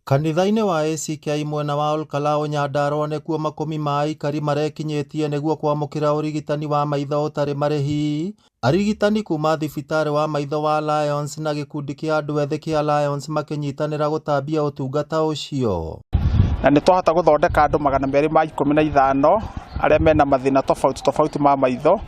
Kanitha-inĩ wa ACK mwena wa Olkalau Nyandarua nĩkuo makũmi ma aikari marekinyĩtie nĩguo kwamũkĩra ũrigitani wa maitho ũtarĩ marĩhi. Arigitani kuma thibitarĩ wa maitho wa Lions na gĩkundi kĩa andũ ethĩ kĩa Lions makĩnyitanĩra gũtambia ũtungata ũcio. Na nĩ twahota gũthondeka andũ 215 arĩa mena mathĩna tofauti tofauti ma maitho,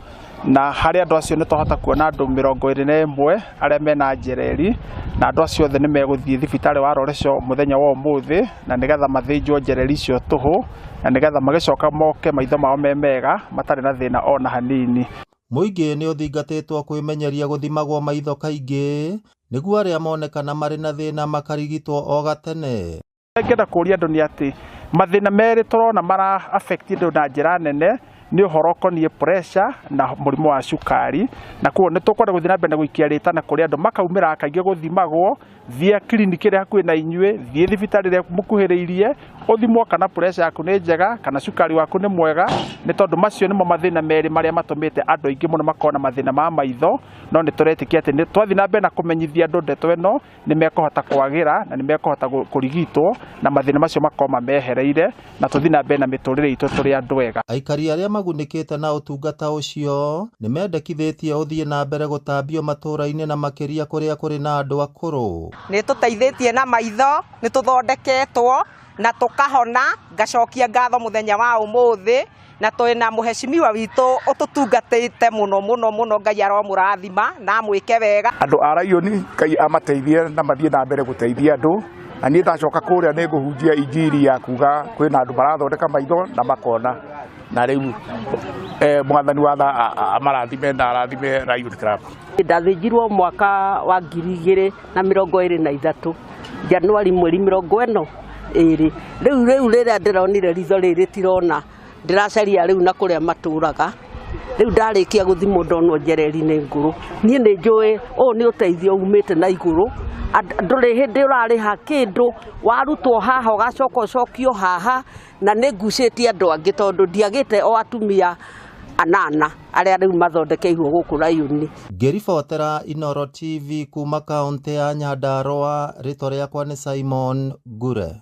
na harĩ andũ acio nĩ twahota kuona andũ 21 arĩa mena njereri, na andũ acio othe nĩ megũthiĩ thibitarĩ wa Loresho mũthenya wa ũmũthĩ, na nĩgetha mathĩnjwo njereri icio tũhũ, na nĩgetha magĩcoka moke maitho mao me mega matarĩ na thĩna ona hanini. Mũingĩ nĩ ũthingatĩtwo kwĩmenyeria gũthimagwo maitho kaingĩ nĩguo arĩa monekana marĩ na thĩna makarigitwo o gatene. Ngĩenda kũria andũ nĩ atĩ mathĩna merĩ tũrona mara affect andũ na njĩra nene nĩ ũhoro ũkoniĩ pressure na mũrimũ wa cukari, na koguo nĩ tũkwenda gũthiĩ na mbere na gũikia rĩtana kũrĩ andũ makaumĩraga kaingĩ gũthimagwo. Thiĩ kiriniki ĩrĩa hakuhĩ na inyuĩ, thiĩ thibitarĩ ĩrĩa mũkuhĩrĩirie, ũthimwo kana pressure yaku nĩ njega, kana cukari waku nĩ mwega, nĩ tondũ macio nĩmo mathĩna merĩ marĩa matũmĩte andũ aingĩ mũno makorwo na mathĩna ma maitho. No nĩ tũretĩkia atĩ twathiĩ na mbere na kũmenyithia andũ ndeto ĩno, nĩ mekũhota kwagĩra na nĩ mekũhota kũrigitwo na mathĩna macio makorwo mamehereire, na tũthiĩ na mbere na mĩtũrĩre itũ tũrĩ andũ ega. Aikari arĩa magunĩkĩte na ũtungata ũcio nĩ mendekithĩtie ũthiĩ na mbere gũtambio matũũra-inĩ na makĩria kũrĩa kũrĩ na andũ akũrũ. Nĩ tũteithĩtie na maitho, nĩ tũthondeketwo na tũkahona. Ngacokia ngatho mũthenya wa ũmũthĩ, na twĩna mũhecimiwa witũ ũtũtungatĩte mũno mũno mũno. Ngai aromũrathima na amwĩke wega. Andũ a Lion, Ngai amateithie na mathiĩ na mbere gũteithia andũ, na niĩ ndacoka kũrĩa nĩ ngũhunjia injiri ya kuga kwĩna andũ marathondeka maitho na makona, na rĩu mwathani wa tha amarathime na arathime Lion Club. Ndathĩnjirwo mwaka wa 2023 Januari mweri 22. Rĩu rĩrĩa ndĩronire ritho rĩrĩ rĩtirona, ndĩracaria rĩu na kũrĩa matũraga. Rĩu ndarĩkia gũthimwo ndonwo njereri nĩ ngũrũ. Niĩ nĩ njũĩ ũũ nĩ ũteithio umĩte na igũrũ. Ndũrĩ hĩndĩ ũrarĩha kĩndũ, warutwo haha ũgacoka ũcokio haha, na nĩ ngucĩtie andũ angĩ tondũ ndiagĩte o atumia anana arĩa rĩu mathondekeirwo gũkũ Lion. Ngĩribotera Inooro TV kuma kaũntĩ ya Nyandarua, rĩtwa rĩakwa nĩ Simon Ngure.